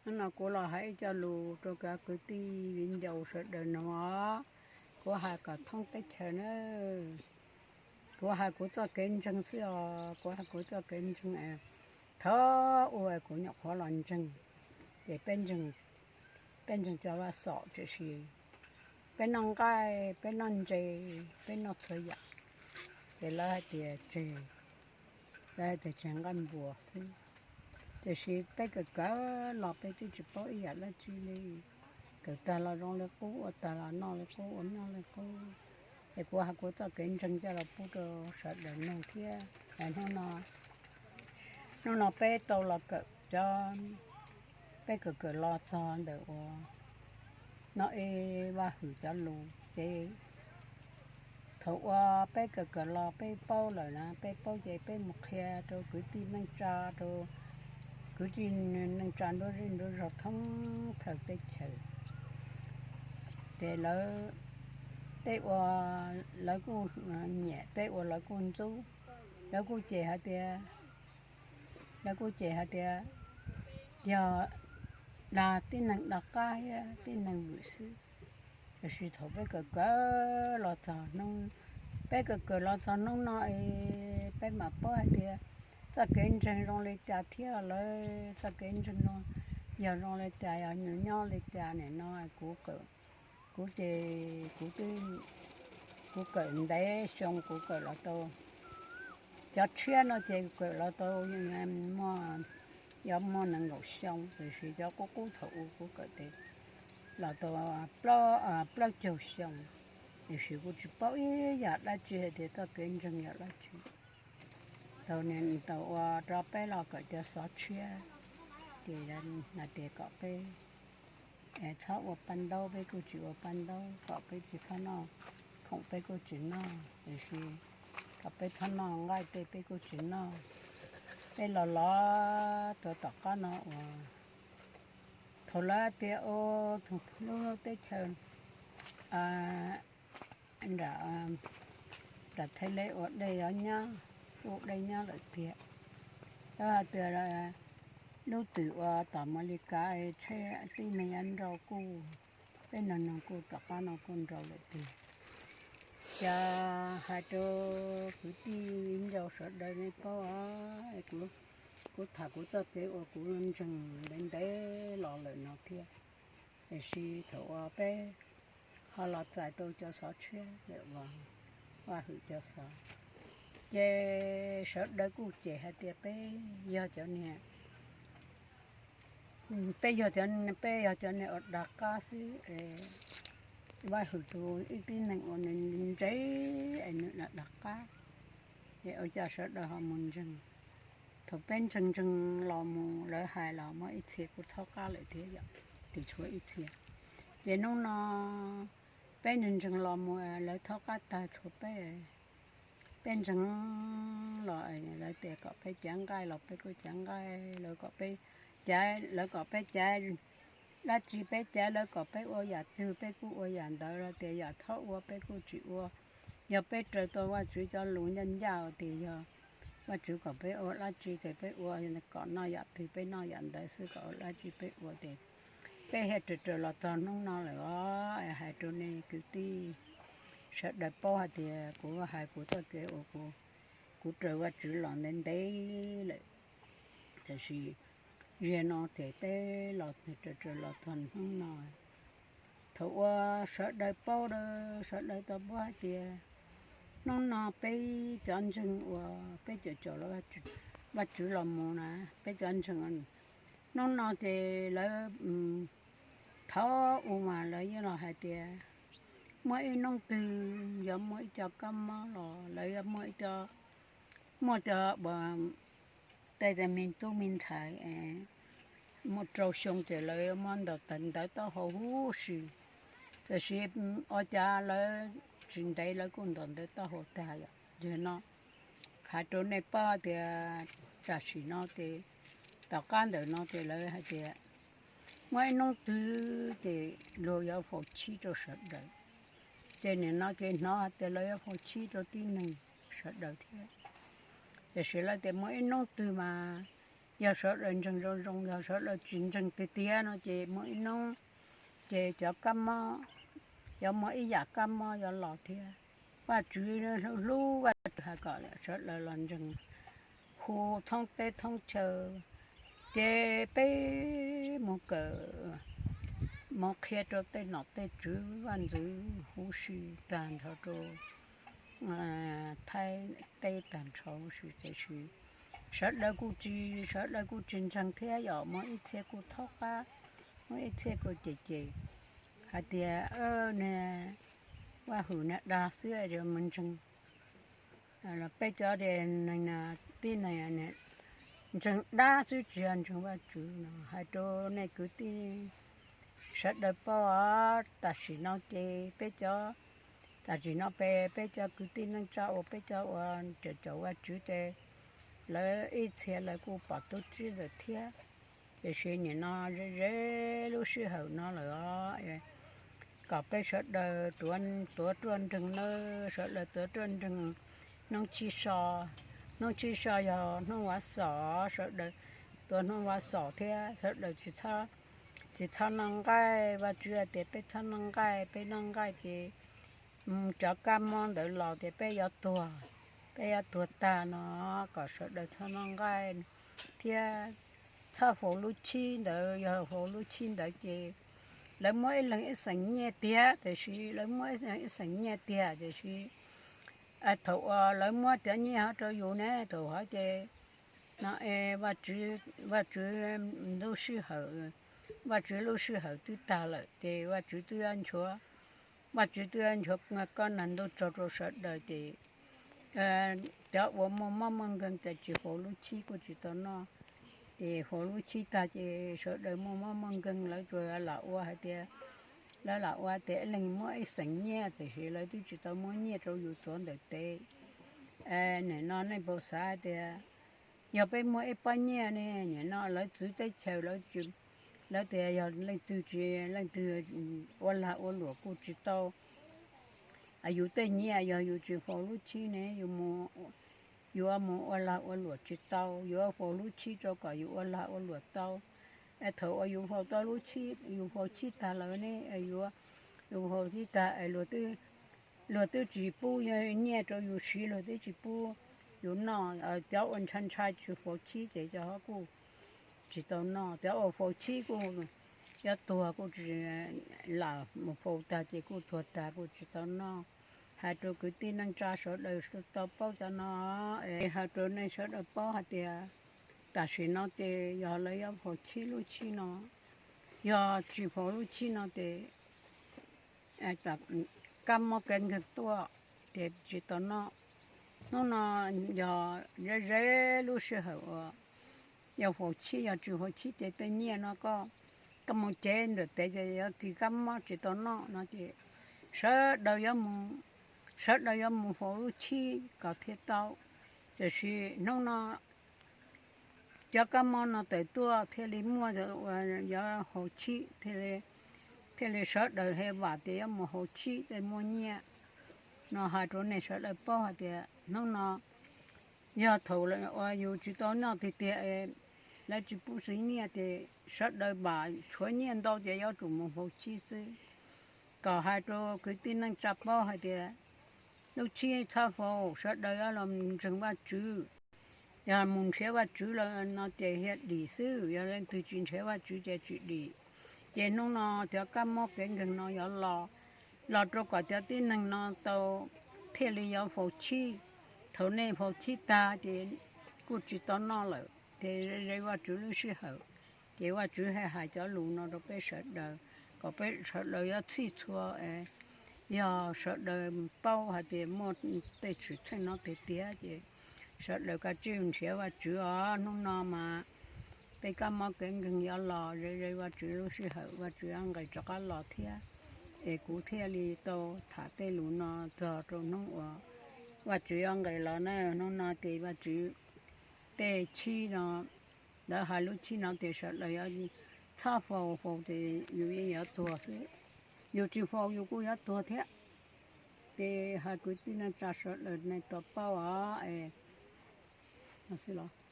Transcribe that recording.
Hnub no kuv los hais ib co lus rau cov kwv tij viv ncaus sawv daws mloog os. Kuv hais kom thoob teb chaws na. Kuv hais kuv txoj kev ntseeg xwb os, kuv hais kuv txoj kev ntseeg. Thaum ub kuv nyuam qhuav los ntseeg, ces peb ntseeg, peb ntseeg cov Vaj Xom, tiam sis peb noj nqaij, peb noj ntses, peb noj txhua yam, ces lawv hais tias tseg, lawv hais tias tseg nqaij npua xwb. Tiam sis peb kawm kawm los peb twb tsis paub ib yam dab tsi li. Kawm tag los zoo li qub, ua tag los noj li qub, ua noj li qub. Es kuv hais kuv txoj kev ntseeg coj los pub rau sawv daws mloog thiab. Hnub no, hnub no peb tau los kawm cov, peb kawm kawm los txog ntawm uas no es Vaj Hwm cov lus ces thaum uas peb kawm kawm los peb paub lawm na, peb paub ces peb mus qhia rau kwv tij neej tsa, rau kwv tij neej tsa nruab zej nruab zog thoob plaws teb chaws. Ces lawv, tej uas lawv kuj nyiam, tej uas lawv kuj ntxub, lawv kuj cem hais tias, lawv kuj cem hais tias yog dag, tib neeg dag qab thiab tib neeg vwm xwb. Tiam sis thaum peb kawm kawm los txog hnub, peb kawm kawm los txog hnub no es peb mam paub hais tias txoj kev ntseeg zoo li cas thiab lawv txoj kev ntseeg no yog zoo li cas, yog nws nyob li cas. Nim no kuv, kuv ces kuv twb, kuv kawm ntev xyoo, kuv kawm los tau, cov tshiab no ces kawm los tau muaj, yuav muaj nees nkaum xyoo, tiam sis cov qub qub thaum ub kuv kawm ces los tau plaub caug xyoo, tiam sis kuv tsis paub ib yam dab tsi hais tias txoj kev ntseeg yog dab tsi. Thaum nim no tau ua rau peb los kawm cov xov tshiab, ces hais tias kom peb txhob ua paj ntaub, peb kuj tsis ua paj ntaub, kom peb tsis txhob noj khoom, peb kuj tsis noj, tiam sis kom peb txhob noj nqaij tej, peb kuj tsis noj. Peb los los txog tom qab no uas thaum lawv tias ua, thaum lub teb chaws nram, nram Thaib Lev uas dej yuav nyab, kuj dej nyab lawm tiag. Lawv hais tias lub twm uas tom Meskas tsheb tib neeg yuav nrau kuj, peb neeg no kuj tom qab no kuj nrau lawm tiag. Cas hais rau kwv tij viv ncaus sawv daws nej paub, kuv tham kuv txoj kev uas kuv ntseeg ntev ntev los lawm no thiab. Tiam sis thaum uas peb ho los txais tau cov xov tshiab ntawm Vaj Hwm cov xov, ces sawv daws kuj cem hais tias peb yog cov niag, peb yog cov, peb yog cov niag uas dag qab xwb. Vaj Hwm tus ib tib neeg uas nws ntse es nws dag qab, ces ua cas sawv daws ho mus ntseeg. Thaum peb ntseeg ntseeg los mus lawv hais los muaj ib txhia kuj thaub qab lawm thiab yom, ces tshuav ib txhia. Ces hnub no peb ntseeg ntseeg los mus lawv thaub qab tag tshuav peb. Peb ntseeg los lawv tias kom peb cav nqaij los peb kuj cav nqaij, lawv kom peb cav, lawv kom peb cav dab tsi peb cav, lawv kom peb ua yam twg peb kuj ua yam ntawd, lawv tias yam txhob ua peb kuj tsis ua. Yog peb raws tau Vajtswv cov lus ncaj ncaj tias yog Vajtswv kom peb ua dab tsi ces peb ua, kom noj yam twg peb noj yam ntawd xwb, kom ua dab tsi peb ua ces peb thiaj raws raws los txog hnub no lawm os. Hais rau nej kwv tij sawv daws paub hais tias kuv hais kuv txoj kev uas kuv, kuv raws Vajtswv los ntev ntev lawm, tiam sis ziag no ces peb los raws raws los txog hnub no. Thaum uas sawv daws paub, sawv daws tau paub hais tias hnub no peb cov ntseeg uas peb caum caum Vajtswv los mus na, peb cov ntseeg hnub no ces lawv, thaum ub mas lawv yeej los hais tias muaj ib hnub twg yuav muaj ib co kab mob los lawv yuav muaj ib co, muaj cov uas tej me tub me ntxhais muaj rau xyoo ces lawv yuav muab ntaus ntawv taub hau huv si. Tiam sis ua cas lawv tsis ntev lawv kuj ntaus ntawv taub hau tag yom. Yog no hais rau nej paub tias tam sim no ces, tom qab ntawm no ces lawv hais tias muaj ib hnub twg ces luag yuav faus chib rau sawv daws. Ces nim no ces hnov hais tias lawv yuav faus chib rau tib neeg sawv daws thiab. Tiam sis lawv tias muaj ib hnub twg mas yog sawv daws ntseeg zoo zoo, yog sawv daws tsis ntseeg tiag tiag no ces muaj ib hnub ces cov kab mob, yuav muaj ib yam kab mob yuav los thiab. Vajtswv hlub hlub, Vajtswv hais kom sawv daws los ntseeg, hu thoob teb thoob chaw, ces peb mus kawm, mus qhia rau tej nom tej tswv vaj ntxwv huv si tag nrho rau Thaib teb tag nrho huv si, tiam sis sawv daws kuj tsis, sawv daws kuj tsis ntseeg thiab yom. Muaj ib txhia kuj thaub qab, muaj ib txhia kuj cem cem hais tias, Vaj hwm niag dag xwb, mus ntseeg. Peb cov neeg, tib neeg ntseeg dab xwb tsis yog ntseeg Vajtswv no. Hais rau nej kwv tij sawv daws paub, tam sim no ces peb cov, tam sim no peb, peb cov kwv tij neej tsa uas peb cov uas caum caum Vajtswv ces lawv ib txhia lawv kuj pom tub tsib lawm thiab. Tiam sis nim no ze ze lub sij hawm no lawm os, kom peb sawv daws tuav ruaj nreeg nawb, sawv daws tuav ruaj nreeg. Hnub tsib so, hnub tsib so yog hnub vav xom, sawv daws tuav hnub vav xom thiab sawv daws tsis txhob noj nqaij. Vajtswv hais tias peb txhob noj nqaij, peb noj nqaij ces cov kab mob ntawd los tias peb yuav tuag, peb yuav tuag tag no, kom sawv daws txhob noj nqaij thiab txhob faus lub tshib ntawd. Yog faus lub tshib ntawd ces lawv muab ib leeg ib xeem nyiaj tiag, tiam sis lawv muab ib leeg ib xeem nyiaj tiag, tiam sis thaum uas lawv muab cov nyiaj ho rau yus ne, thaum hov ces no es Vajtswv lub sij hawm, Vajtswv lub sij hawm twb tag lawm ces Vajtswv twb yuav nchuav, Vajtswv twb yuav nchuav koj nag ntuj tsaug rau sawv daws ces cov uas muaj mob muaj nkeeg ces tsis faus lub tshib kuj tsis tau noj. Ces faus lub tshib tag ces sawv daws muaj mob muaj nkeeg lawv tsuas lam ua hais tias, lawv lam ua tias ib leeg muab ib xeem nyiaj, tiam sis lawv twb tsis tau muab nyiaj rau yus txuav ntawm tes. Nim no nej puas xav tias yog peb muaj ib pob nyiaj ne, nim no lawv txwv teb chaws, lawv tias yog leej twg tsis, leej twg ua lag ua luam kuj tsis tau yus tej nyiaj. Yog yus tsis faus lub tshib ne, yus yuav mus ua lag ua luam tsis tau, yuav faus lub tshib rau kom yus ua lag ua luam tau. Es thaum uas yus faus tau lub tshib, yus faus tshib tag lawm ne, yus faus tshib tag es luag twb tsis pub nyiaj rau yus siv, luag twb tsis pub yus noj. Cov uas ntshai ntshai tsis faus tshib ces cov ho kuj tsis tau noj, cov uas faus tshib kuj yuav tuag kuj tsis lam mus faus tag ces kuj tuag tag kuj tsis tau noj. Hais rau kwv tij neej tsa sawv daws tau paub cov no, es hais rau nej sawv daws paub hais tias tam sim no ces yog lawv yuav faus tshib lub tshib no, yog tsis faus lub tshib no ces kab mob kev nkeeg tuaj ces tsis tau noj. Hnub no yog ze ze lub sij hawm uas yog faus tshib, yog tsis faus tshib ces tej nyiaj no koj, koj mus cev ntawm tes ces yuav kis kab mob tsis tau noj no ces sawv daws yuav mus, sawv daws yuav mus faus lub tshib kom thiaj tau. Tiam sis hnub no cov kab mob no tawm tuaj thiaj li muaj uas yuav faus tshib, thiaj li sawv daws he vam tias yuav mus faus tshib tej muaj nyiaj no. Hais rau nej sawv daws paub hais tias hnub no yog thaum uas yus tsis tau noj tiag tiag, lawv tsis pub siv nyiaj ces sawv daws vam tshuav nyiaj ntau ces yuav tsum mus faus tshib xwb. Kom hais rau kwv tij neej tsa paub hais tias lub tshib txhob faus, sawv daws yuav los ntseeg Vajtswv. Yog mus nrhiav Vajtswv lawm no ces thiaj dim xwb, yog leej twg tsis nrhiav Vajtswv ces tsis dim. Ces hnub no cov kab mob kev nkeeg no yuav los, los rau kom cov tib neeg no tau thiaj li yuav faus tshib. Thaum nej faus tshib tag ces kuj tsis tau noj lawm ces ze Vajtswv lub sij hawm. Ces Vajtswv hais hais cov lus no rau peb sawv daws, kom peb sawv daws yuav txhij txhua, yog sawv daws paub hais tias muaj tej xwm txheej no tiag tiag ces sawv daws kav tsij nrhiav Vajtswv os. Hnub no mas tej kab mob kev nkeeg yuav los ze ze Vajtswv lub sij hawm, Vajtswv yuav nqis rov qab los thiab. Es kuv thiaj li tau tham tej lus no txog rau hnub uas Vajtswv yuav nqis los na. Hnub no ces Vajtswv tej tshib no, lawv hais lub tshib no tias sawv daws yuav txhob faus, faus ces yus yeej yuav tuag xwb, yus tsis faus yus kuj yuav tuag thiab. Ces hais kwv tij neej tsa sawv daws nej tau paub os.